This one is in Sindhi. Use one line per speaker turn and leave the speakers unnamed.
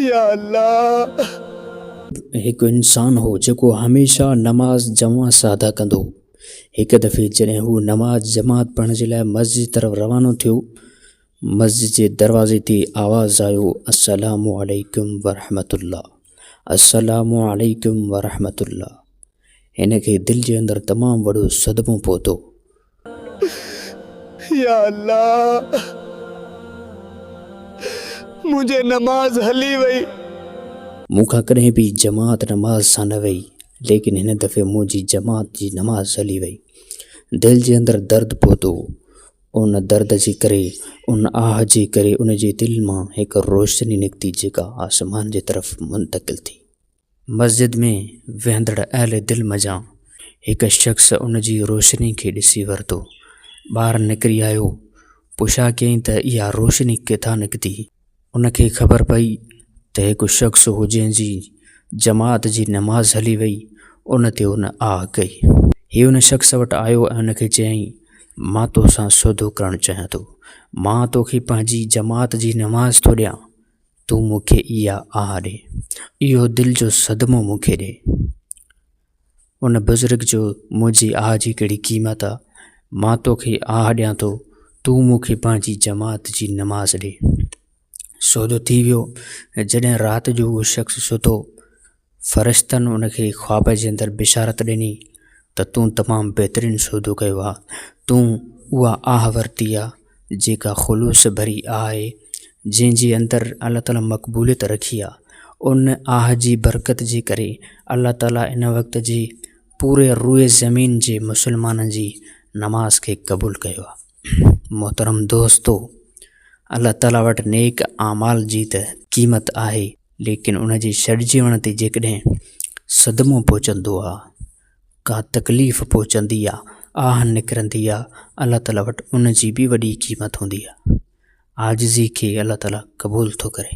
يا الله.
هڪ انسان هو جيڪو هميشه نماز جماعت سان ادا ڪندو هو. هڪ دفعي جڏهن هو نماز جماعت پڙهڻ جي لاء مسجد طرف روانو ٿيو، مسجد جي دروازي تي آواز آيو السلام عليڪم ورحمة الله السلام عليڪم ورحمة الله هن کي دل جي اندر تمام وڏو صدمو پهتو.
يا الله منهنجي نماز هلي وئي.
مون کان ڪڏهن به جماعت نماز سان نه وئي ليڪن هن دفعي منهنجي جماعت جي نماز هلي وئي. دل جي اندر درد پهتو. ان درد جي ڪري، ان آهه جي ڪري ان جي دل مان هڪ روشني نڪتي جيڪا آسمان جي طرف منتقل ٿي. مسجد ۾ ويهندڙ اهل دل منجهان هڪ شخص ان جي روشني کي ڏسي ورتو. ٻاهر نڪري آيو. پڇا ڪيائين ته اها روشني ڪٿان نڪتي؟ ان کي خبر پئي ته هڪ شخص هو جنهن جي جماعت جي نماز هلي وئي، ان تي هن آه ڪئي. هي ان شخص وٽ آيو ۽ ان کي چيائين، مان توسان سودو ڪرڻ چاهيان ٿو. مان توکي پنهنجي جماعت جي نماز ٿو ڏيان. تون مون کي اها آهه ڏي، اهو دل جو صدمو مون کي ڏي. ان بزرگ چيو، منهنجي آهه جي ڪهڙي قيمت آ، مان توکي آهه ڏيان ٿو، تون مون کي پنهنجي جماعت جي نماز ڏي. سودو ٿي ويو. جڏهن رات جو اهو شخص ستو، فرشتن ان کي خواب جي اندر بشارت ڏني ته تون تمام بهترين سودو ڪيو آ، تون اها آهه ورتي آ جيڪا خلوص ڀري آهه آهي، جنهن جي اندر الله تعاليٰ مقبوليت رکي آ، ان آهه جي برڪت جي ڪري الله تعاليٰ ان وقت جي پوري روئي زمين جي مسلمانن جي نماز کي قبول ڪيو آ. محترم دوستو! الله تعاليٰ وٽ نيڪ اعمال جي ته قيمت آهي. ليڪن ان جي ڇڏجي وڃڻ تي جيڪڏهن صدمو پهچندو آ، ڪا تڪليف پهچندي آ، آهه نڪرندي آ، الله تعاليٰ وٽ ان جي به وڏي قيمت هوندي آ. عاجزي کي الله تعاليٰ قبول ٿو ڪري.